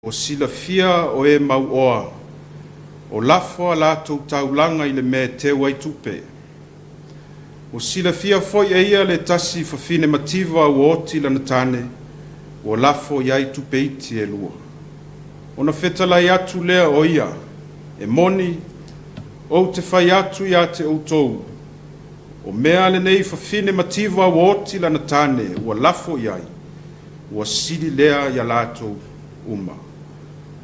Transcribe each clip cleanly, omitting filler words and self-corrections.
Ua silafia o e mauoa, o lafo a latou taulaga i le mea e teu ai tupe. Ua silafia foi e ia le tasi fafine mativa ua oti lana tane, ua lafo i ai tupe iti e lua. Ona fetalai atu lea o ia, e moni, ou te fai atu ia te outou, o mea a lenei fafine mativa ua oti lana tane ua lafo i ai, ua sili lea ia latou uma.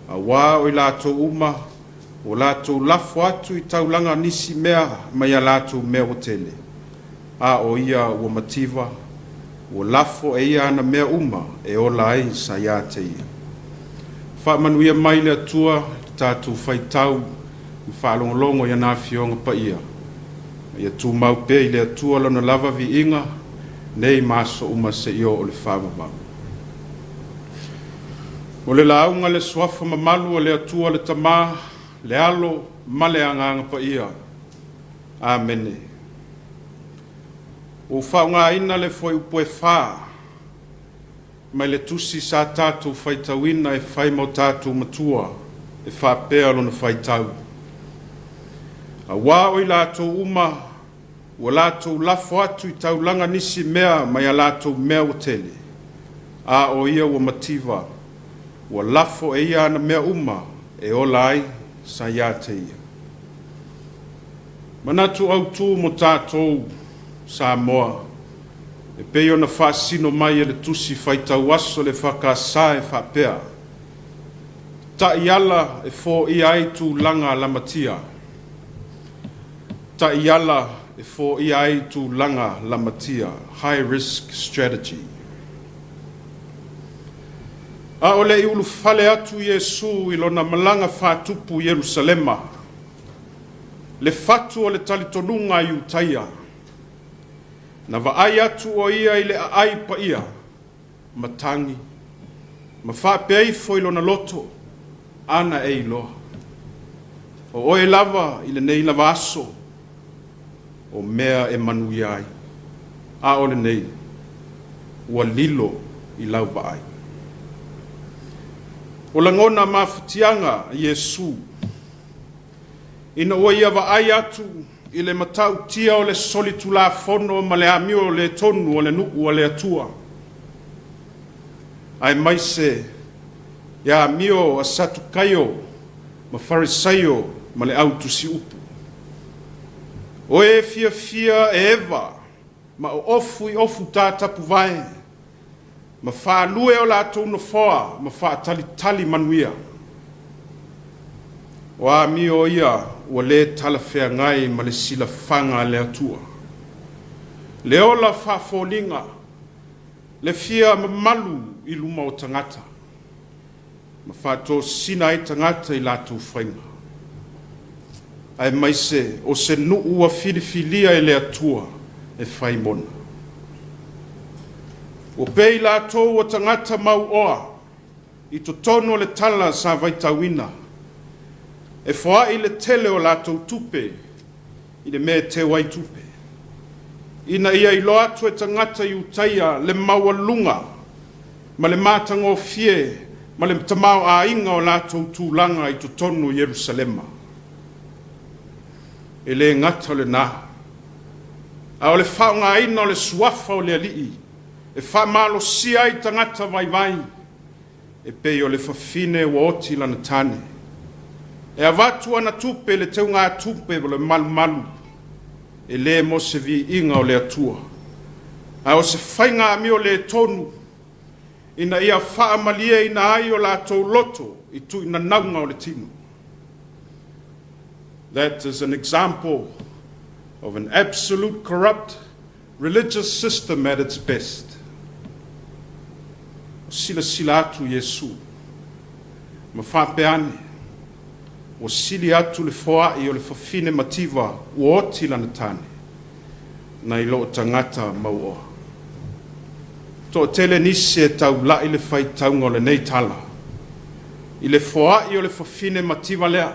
Auā o i latou uma, ua latou lafo atu i taulaga nisi mea mai a latou mea ua tele, a o ia ua mativa, ua lafo e ia ana mea uma e ola ai sa ia te ia. Faamanuia mai le Atua i le tatou faitau ma faalogologo i ana Afioga Paia, ma ia tumau pea i le Atua Lona lava viiga, nei ma aso uma seia oo i le faavavau. O le lauga le suafa mamalu o le Atua le Tama, le Alo ma le Agaga Paia. Amene. Ua ou faaaogaina le fuaiupu e 4 mai le tusi sa tatou faitauina e fai ma o tatou matua e faapea lona faitau. Auā o i latou uma ua latou lafo atu i taulaga nisi mea mai a latou mea ua tele, a o ia ua mativa, ua lafo e ia ana mea uma e ola ai sa ia te ia. Manatu autū mo tatou Samoa e pei ona faasino mai e le tusi faitau aso le EFKS e faapea, Taiala e foia ai tulaga lamatia. Taiala e foia ai tulaga lamatia, high risk strategy. A o le i ulufale atu Iesu i lona malaga faatupu i Ierusalema, le fatu o le talitonuga a Iutaia, na vaai atu o ia i le aai paia, matagi, ma faapea ifo i lona loto, ana e iloa. O oe lava i lenei lava aso, o mea e manuia ai, a o lenei, ua lilo i lau vaai. O lagona mafatiaga a Iesu, ina ua ia vaai atu i le matautia o le solitulafono ma le amio le tonu o le nuu a le Atua, aemaise le amio a Satukaio ma Farisaio ma le au tusiupu. O e fiafia e eva ma oofu i ofu tatapuvae, ma faalue o latou nofoa ma faatalitali manuia. O amio ia ua le talafeagai ma le silafaga a le Atua. Le ola faafoliga, le fia mamalu i luma o tagata, ma faatosina ai tagata i latou faiga. Aemaise o se nuu ua filifilia e le Atua e fai mona. Ua pei latou o tagata mauoa i totonu o le tala sa vaitauina, e foai le tele o latou tupe i le mea e teu ai tupe, ina ia iloa atu e tagata Iutaia le maualuga ma le matagofie ma le tamaoaiga o latou tulaga i totonu o Ierusalema. E le gata o lena, a o le faaaogaina o le suafa o le Alii e faamalosia ai tagata vaivai e pei o le fafine ua oti lana tane. E avatu ana tupe i le teugatupe o le malumalu, e le mo se viiga o le Atua, a o se faiga amio le tonu ina ia faamalieina ai o latou loto i tuinanauga o le tino. That is an example of an absolute corrupt religious system at its best. Silasila atu Iesu, ma faapea ane, ua sili atu le foai o le fafine mativa ua oti lana tane, nai lo tagata mauoa. Toatele nisi e taulai le faitauga o lenei tala, i le foai o le fafine mativa lea,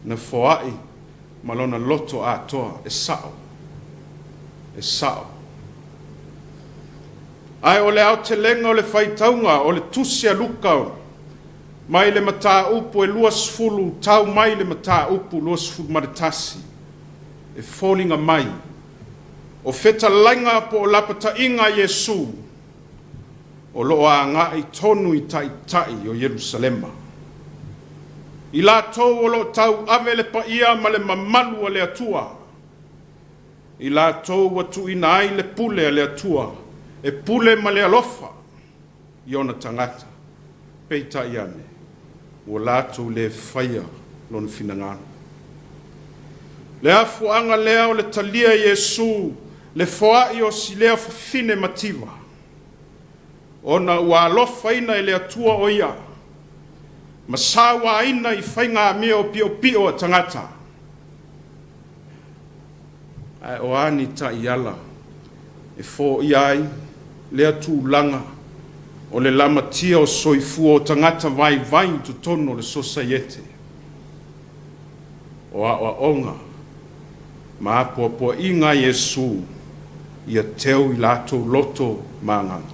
na foai ma lona loto atoa e sao, e sao. Ae o le aotelega o le faitauga o le tusi a Luka Mai le mataupu e 20 tau mai le mataupu 21, e foliga mai o fetalaiga po o lapataiga a Iesu o lo o agai tonu i taitai o Ierusalema, i latou o lo o tauave le paia ma le mamalu a le Atua, i latou ua tuuina ai le pule a le Atua e pule ma le alofa i ona tagata, peitai ane, ua latou le faia Lona finagalo. Le afuaga lea o le talia e Iesu le foai o si lea fafine mativa, ona ua alofaina e le Atua o ia, ma sauaina i faiga amio piopio a tagata. Ae o a ni taiala e foia ai lea tulaga o le lamatia o soifua o tagata vaivai i totonu o le sosaiete? O aoaoga ma apoapoaiga a Iesu ia teu i latou loto ma agaga.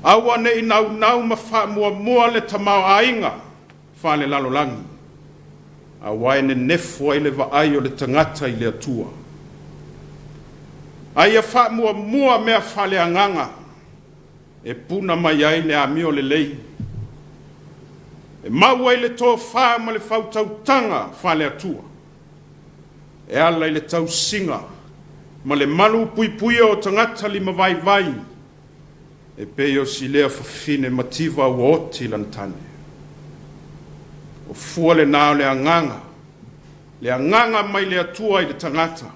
Aua ne i naunau ma faamuamua le tamaoaiga faalelalolagi, aua e nenefu ai le vaai o le tagata i le Atua. A ia faamuamua mea faaleagaga e puna mai ai le amio lelei, e mau ai le tofa ma le faautautaga faale-Atua, e ala i le tausiga ma le malu puipuia o tagata limavaivai, e pei o si lea fafine mativa ua oti lana tane. O fua lena o le agaga, le agaga mai le Atua i le tagata,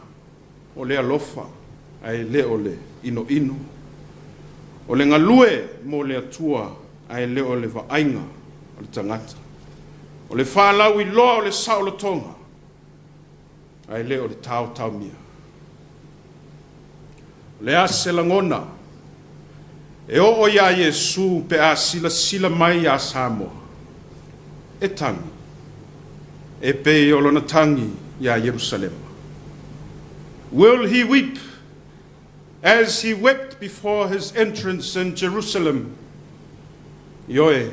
o le alofa ae le o le inoino, o le galue mo le Atua ae le o le vaaiga o le tagata, o le faalauiloa o le saolotoga ae le o le taotaomia. O le a se lagona e oo iā Iesu pe a silasila mai iā Samoa? E tagi, e pei o lona tagi iā Ierusalema. Will he weep as he wept before his entrance in Jerusalem? Ioe,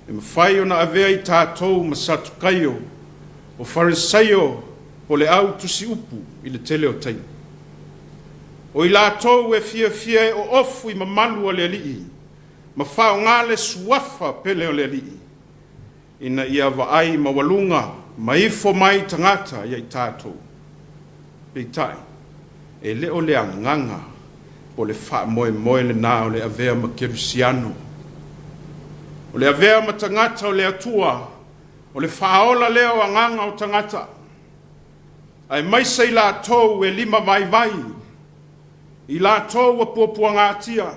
e mafai ona avea i tatou ma Satukaio, o Farisaio po le au tusi upu i le tele o taimi. O i latou e fiafia e oofu i mamalu a le Alii ma faaaoga le suafa pele o le Alii ina ia vaai maualuga ma ifo mai tagata ia i tatou. Peitai, e le o le agaga po o le faamoemoe lena o le avea ma kerisiano. O le avea ma tagata o le Atua, o le faaola lea o agaga o tagata, aemaise i latou e limavaivai, i latou ua puapuagatia,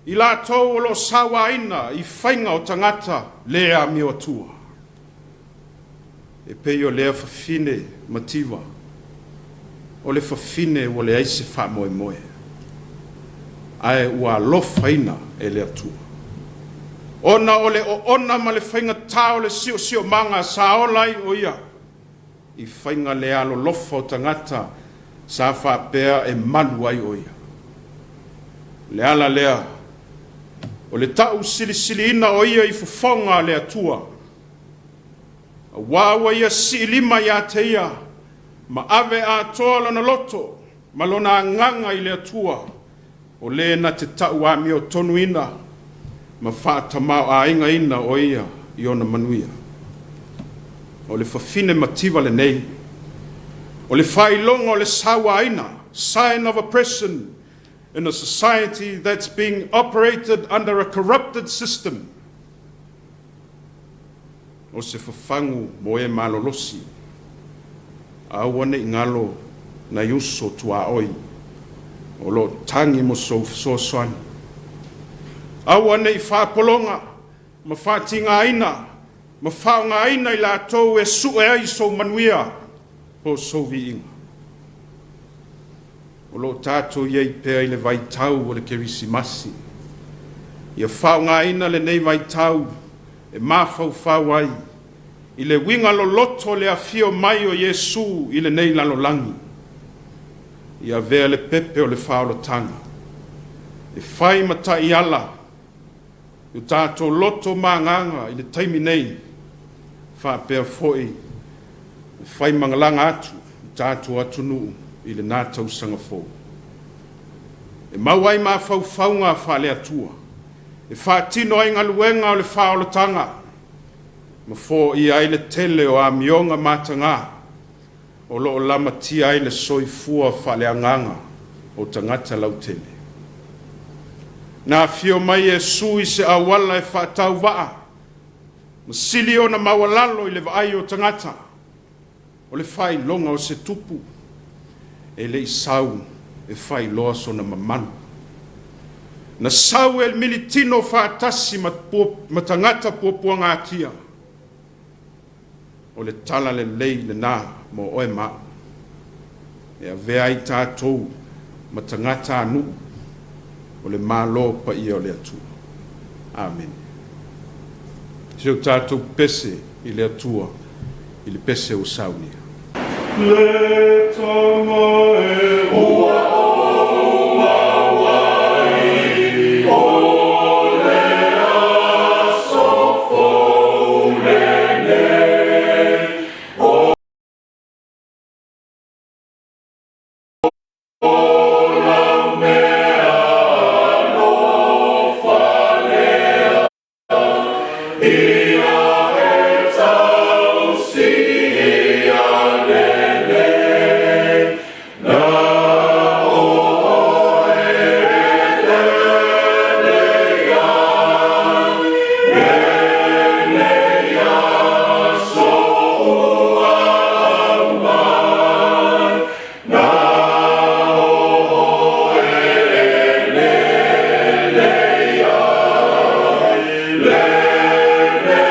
i latou o lo o sauaina i faiga o tagata le amio atua. E pei o lea fafine mativa, o le fafine ua leai se faamoemoe, ae ua alofaina e le Atua. Ona o le oona ma le faigatā o le siosiomaga sa ola ai o ia i faiga le alolofa o tagata sa faapea e malu ai o ia. O le ala lea o le tausilisiliina o ia i fofoga a le Atua, aua ua ia siilima ia te ia ma ave atoa lona loto ma lona agaga i le Atua, o le na te tauamiotonuina ma faatamaoaigaina o ia i ona manuia. O le fafine mativa lenei, o le faailoga o le sauaina, sign of oppression in a society that's being operated under a corrupted system. O se fafagu mo e malolosi, aua ne i galo nai uso tuaoi o lo o tagi mo sou fesoasoani. Aua ne i faapologa ma faatigaina ma faaaogaina i latou e sue ai sou manuia po o sou viiga. O lo o tatou i ai pea i le vaitau o le Kerisimasi. Ia faaaogaina lenei vaitau e mafaufau ai i le uiga loloto o le afio mai o Iesu i lenei lalolagi. Ia avea le pepe o le faaolataga e fai ma taiala. I o tatou loto ma agaga i le taimi nei, faapea foi le faimagalaga atu i tatou atunuu i lena tausaga fou. E maua ai mafaufauga faale-Atua, e faatino ai galuega o le faaolataga, ma foia ai le tele o amioga mataga o lo o lamatia ai le soifua faaleagaga o tagata lautele. Na afio mai Iesu i se auala e faatauvaa ma sili ona maualalo i le vaai o tagata, o le faailoga o se tupu e le i sau e faailoa sona mamalu. Na sau e militino faatasi ma tagata puapuagatia. O le tala lelei lena mo oe ma a'u, e avea ai tatou ma tagatanuu o le Malo paia o le Atua. Amene. Si o tatou pese i le Atua i le pese ua saunia. Le tama e ua ou maua ai o le aso fou lenei. O lau mea alofa lea, ia e tausi ia lelei, na o oe e lelei ai, lenei aso ua aumai, na o oe e lelei ai, lenei.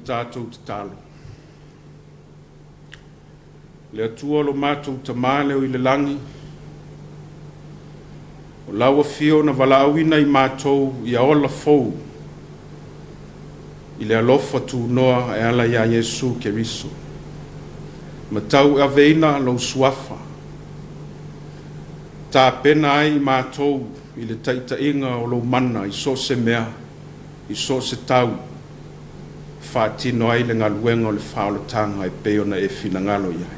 tatou tatalo. Le Atua lo matou Tamā leo i le lagi, o lau afio na valaauina i matou ia ola fou i le alofa tunoa e ala iā Iesu Keriso, ma tauaveina lou suafa, tapena ai i matou i le taitaiga o lou mana i so o se mea, i so o se tau, faatino ai le galuega o le faaolataga e pei ona e finagalo i ai.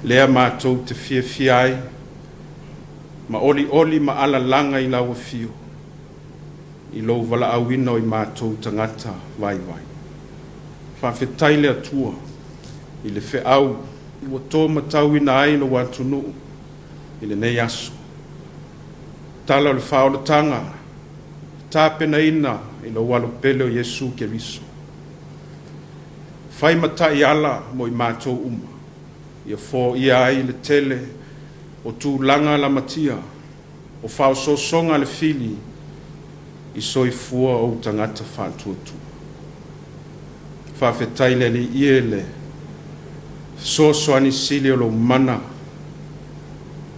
Lea matou te fiafia ai ma olioli ma alalaga i lau afio i lou valaauina o i matou tagata vaivai. Faafetai le Atua i le feau ua tōmatauina ai lou atunuu i lenei aso. Tala o le faaolataga tapenaina i lou alo pele o Iesu Keriso. Fai ma taiala mo i matou uma, ia foia ai le tele o tulaga lamatia o faaosoosoga a le fili i soifua o ou tagata faatuatua. Faafetai le Alii e le fesoasoani sili o lou mana,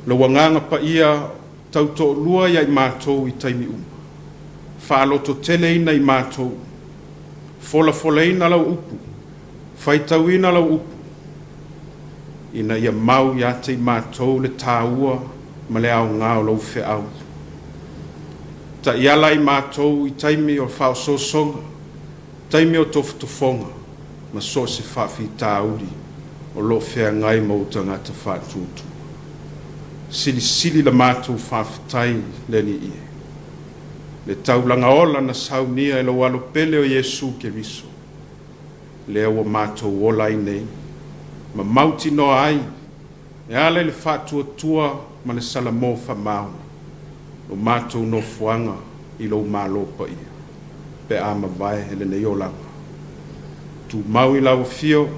lou agaga paia tautoalua ia i matou i taimi uma, faalototeleina i matou, folafolaina lau upu, faitauina lau upu, ina ia mau ia te i matou le tāua ma le aoga o lou feau. Taiala i matou i taimi o faaosoosoga, taimi o tofotofoga, ma so o se faafitauli o lo o feagai ma ou tagata faatuatua. Silisili la matou faafetai le Alii e, le taulaga ola na saunia e lou alo pele o Iesu Keriso, lea ua matou ola ai nei, ma mautinoa ai e ala i le faatuatua ma le salamo faamaoni lo matou nofoaga i lou Malo paia, pe a mavae lenei olaga. Tumau i lau afio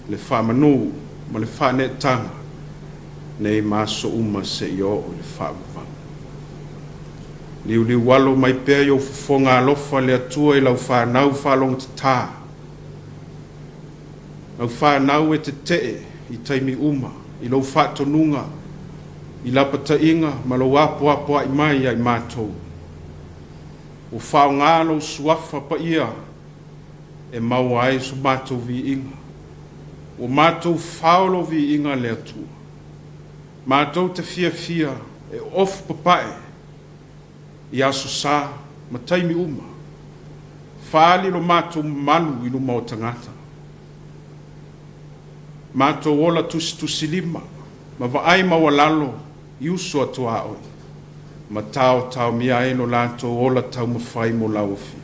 le faamanu ma le faaneetaga nei ma aso uma seia oo i le faavavau. Liuliualo mai pea i ou fofoga alofa le Atua i lau fanau faalogotatā, lau fanau e tetee i taimi uma i lou faatonuga, i lapataiga ma lou apoapoai mai ia i matou. Ua faaaoga lou suafa paia e maua ai so matou viiga. Ua matou fao lou viiga le Atua. Matou te fiafia e ofu papae i aso sa ma taimi uma, faaali lo matou mamalu i luma o tagata. Matou ola tusitusilima ma vaai maualalo i uso a tuaoi, ma taotaomia ai lo latou ola taumafai mo lau afio.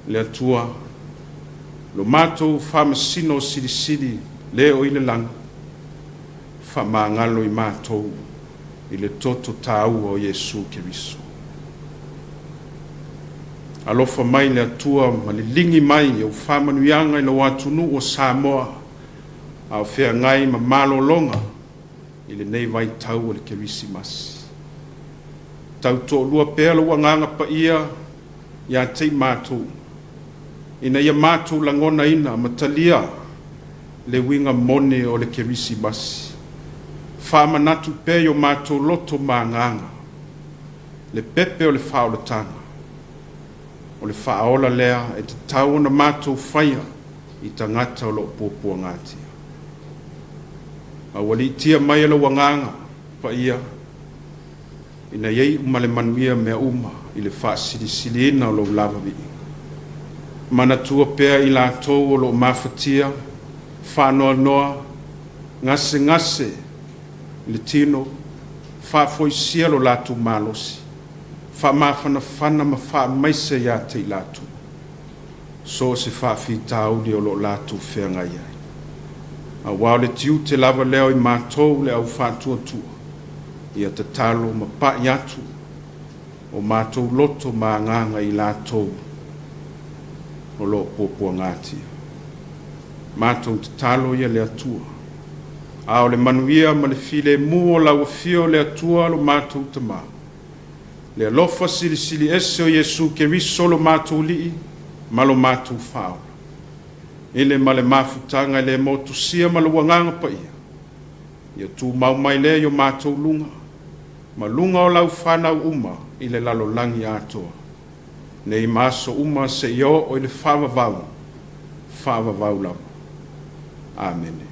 Le Atua, lo matou faamasino silisili le o i le lagi, faamagalo i matou i le toto taua o Iesu Keriso. Alofa mai le Atua ma liligi mai ou faamanuiaga i lou atunuu o Samoa, a o feagai ma malologa i lenei vaitau o le Kerisimasi. Tautoalua pea lou agaga paia ia te i matou, ina ia matou lagonaina ma talia le uiga moni o le Kerisimasi. Faamanatu pea i o matou loto ma agaga le pepe o le faaolataga, o le faaola lea e tatau ona matou faia i tagata o lo o puapuagatia. A ua liitia mai e lou agaga paia, ina ia iu ma le manuia mea uma i le faasilisiliina o lou lava viiga. Manatua pea i latou o lo o mafatia, faanoanoa, gasegase i le tino, faafoisia lo latou malosi, faamafanafana ma faamaise ia te i latou, so o se faafitauli o lo o latou feagai ai. Aua o le tiute lava lea o i matou le au faatuatua, ia tatalo ma pai atu o matou loto ma agaga i latou o lo o puapuagatia. Matou tatalo ia le Atua, a o le manuia ma le filemu o lau afio le Atua lo matou Tamā, le alofa silisili ese o Iesu Keriso lo matou Alii, ma lo matou Faaola. I le ma le mafutaga e le motusia ma lou Agaga Paia, ia tumau mai lea i o matou luga, ma luga o lau fanau uma i le lalolagi atoa, nei ma aso uma seia oo i le faavavau, faavavau lava. Amene.